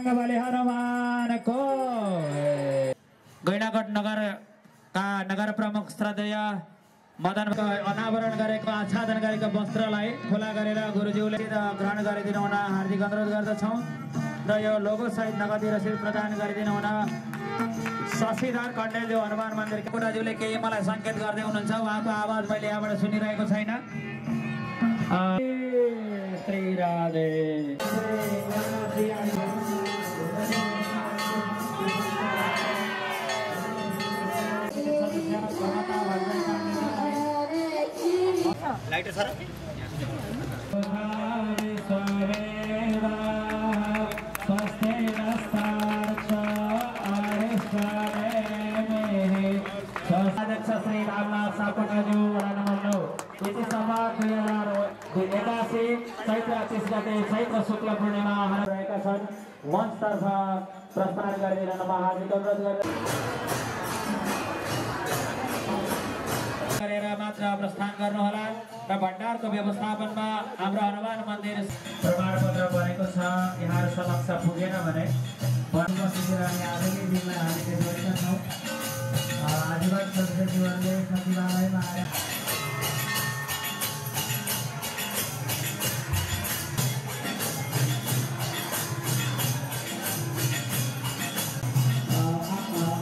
बजरंग बली हनुमान को। गैंडागढ नगरका नगर प्रमुख श्रद्धेय मदन अनावरण गरेको आच्छादन गरेको वस्त्रलाई खुला गरेर गुरुज्यूले ग्रहण गरिदिनु हुन हार्दिक अनुरोध गर्दछौँ र यो लोगो सहित नगदी रसिद प्रदान गरिदिनु हुन शशिधर कण्डेलज्यू हनुमान मन्दिर कोटाज्यूले केही मलाई सङ्केत गर्दै हुनुहुन्छ। उहाँको आवाज मैले यहाँबाट सुनिरहेको छैन। श्री राधे लाइटर सर अध्यक्ष श्री रामनाथ सापकोटाज्यू वडा नम्बर 9 यति सभा 2081 चैत्र 30 गते चैत्र शुक्ल पूर्णिमा रहेका छन्। मञ्चतर्फ प्रस्थान गरिदिन हार्दिक अनुरोध गरेर मात्र प्रस्थान गर्नुहोला र भण्डारको व्यवस्थापनमा हाम्रो हनुमान मन्दिर प्रमाणपत्र बनेको छ। यहाँहरू समक्ष पुगेन भने आजकै दिनमा हामीले गरेका छौँ। आजीवन सदस्यज्यूहरूले सचिवालयमा आएर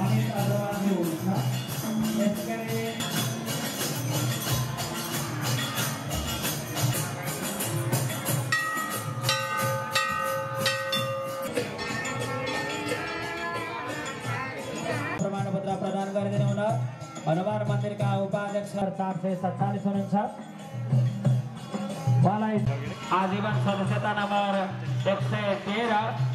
अनित अग्रवालज्यू हुनुहुन्छ। यसैगरी प्रमाणपत्र प्रदान गरिदिनु हुन हनुमान मन्दिरका उपाध्यक्ष 447 हुनुहुन्छ। उहाँलाई आजीवन सदस्यता नम्बर 113